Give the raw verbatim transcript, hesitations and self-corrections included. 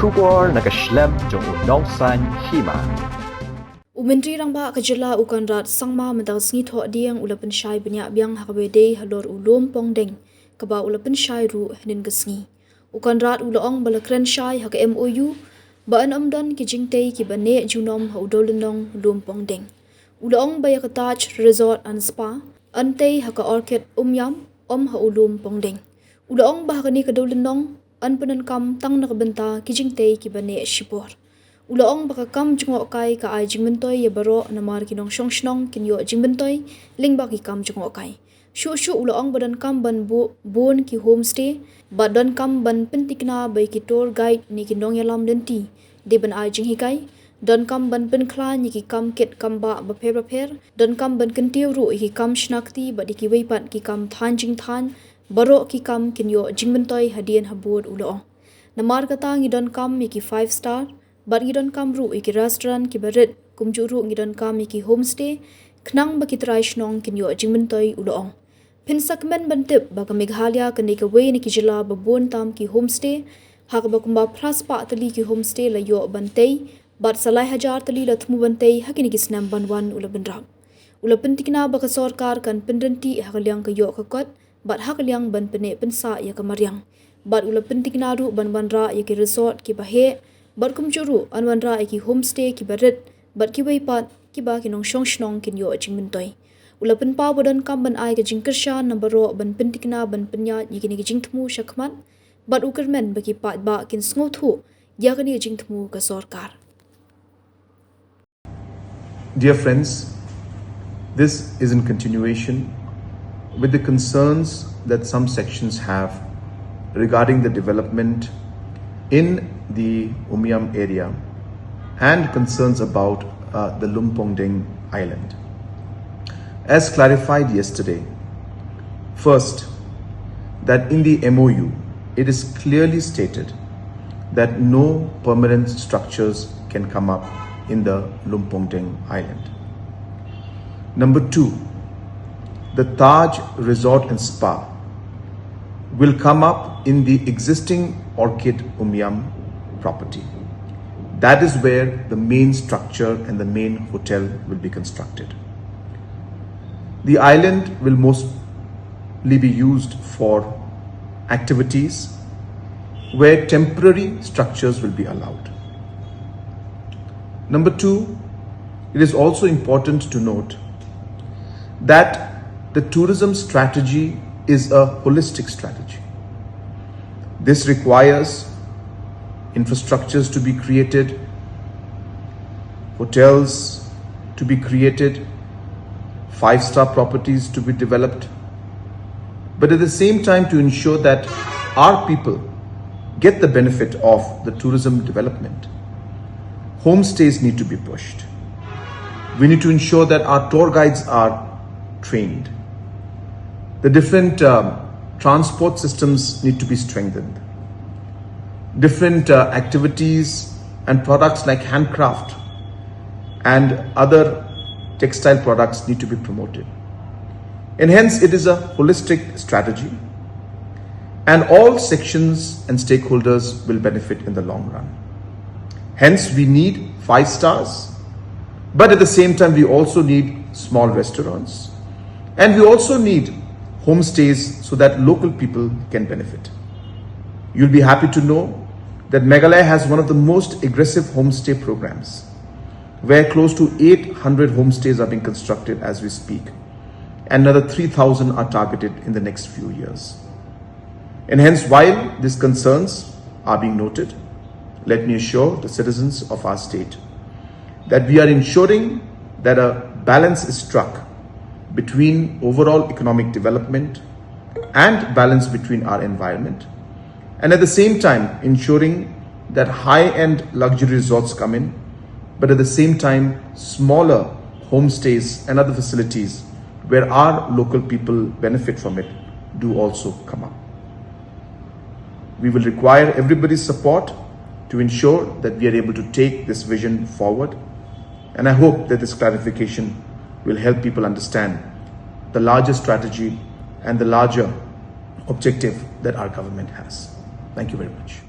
Khubor na ka shlem jong u Nongsaiñ Hima. U Myntri Rangbah ka jylla u Conrad Sangma mynta ka sngi Thohdieng u la pynshai bniah biang ha kaba dei halor u Lum Pongdeng, kaba u la pynshai ruh hynnin ka sngi. U Conrad u la ong ba la kren shai ha ka M O U ba yn ym don ki jingtei kiba neh junom ha u dewlynnong Lum Pongdeng. U la ong ba ïa ka Taj Resort and Spa yn tei ha ka Orchid Umiam, ym ha u Lum Pongdeng. U la ong ba ha kane ka dewlynnong yn pyndonkam tang na ka bynta ki jingtei kiba neh shipor. U la ong ba ka kam jngohkai ka ai jingmyntoi ïa baroh namar ki nongshong shnong kin ïoh jingmyntoi lyngba ki kam jngohkai. Shuh shuh u la ong ba donkam ban bu-, bun ki homestay, ba donkam ban pyntikna ba ïa ki tour guide ne ki nongïalam lynti dei ban ai jinghikai, donkam ban pynkhlaiñ ïa ki kam kit kam bah bapher bapher, donkam ban kyntiew ruh ïa ki kam shna kti bad ïa kiwei pat ki kam thaiñ jingthaiñ, baroh ki kam kin ïoh jingmyntoi hadien habud, u la ong. Namar kata ngi donkam ïa ki five star, bad ngi donkam ruh ïa ki restaurant kiba rit, kumjuh ruh ngi donkam ïa ki homestay, khnang ba ki trai shnong kin ïoh jingmyntoi, u la ong. Phin sa kmen ban tip ba ka Meghalaya ka dei kawei na ki jylla ba bun tam ki homestay, ha kaba kumba phra spah tylli ki homestay la ïoh ban tei, bad sa lai hajar tylli la thmu ban tei ha kine ki snem ban wan, u la bynrap. U la pyntikna ba ka sorkar kan pynryntih ha ka liang ka ïoh ka kot, bad ha ka liang ban pynneh pynsah ïa ka mariang. Bad u la pyntikna ruh ban wanrah ïa ki resort kiba heh, bad kumjuh ruh yn wanrah ïa ki homestay kiba rit, bad kiwei pat kiba ki nongshong shnong kin ïoh jingmyntoi. U la pynpaw ba donkam ban ai ka jingkyrshan na baroh ban pyntikna ban pynïaid ïa kine ki jingthmu shakhmat, bad u kyrmen ba ki paidbah kin sngewthuh ïa kane ka jingthmu ka sorkar. Dear friends, this is in continuation with the concerns that some sections have regarding the development in the Umiam area and concerns about, uh, the Lumpongdeng Island. As clarified yesterday, first, that in the M O U, it is clearly stated that no permanent structures can come up in the Lumpongdeng Island. Number two, the Taj Resort and Spa will come up in the existing Orchid Umiam property. That is where the main structure and the main hotel will be constructed. The island will mostly be used for activities where temporary structures will be allowed. Number two, it is also important to note that the tourism strategy is a holistic strategy. This requires infrastructures to be created, hotels to be created, five-star properties to be developed, but at the same time to ensure that our people get the benefit of the tourism development. Homestays need to be pushed. We need to ensure that our tour guides are trained. The different, um, transport systems need to be strengthened. Different, uh, activities and products like handcraft and other textile products need to be promoted. And hence, it is a holistic strategy, and all sections and stakeholders will benefit in the long run. Hence, we need five stars, but at the same time, we also need small restaurants, and we also need homestays so that local people can benefit. You'll be happy to know that Meghalaya has one of the most aggressive homestay programs, where close to eight hundred homestays are being constructed as we speak, and another three thousand are targeted in the next few years. And hence, while these concerns are being noted, let me assure the citizens of our state that we are ensuring that a balance is struck between overall economic development and balance between our environment, and at the same time ensuring that high-end luxury resorts come in, but at the same time, smaller homestays and other facilities where our local people benefit from it do also come up. We will require everybody's support to ensure that we are able to take this vision forward, and I hope that this clarification will help people understand the larger strategy and the larger objective that our government has. Thank you very much.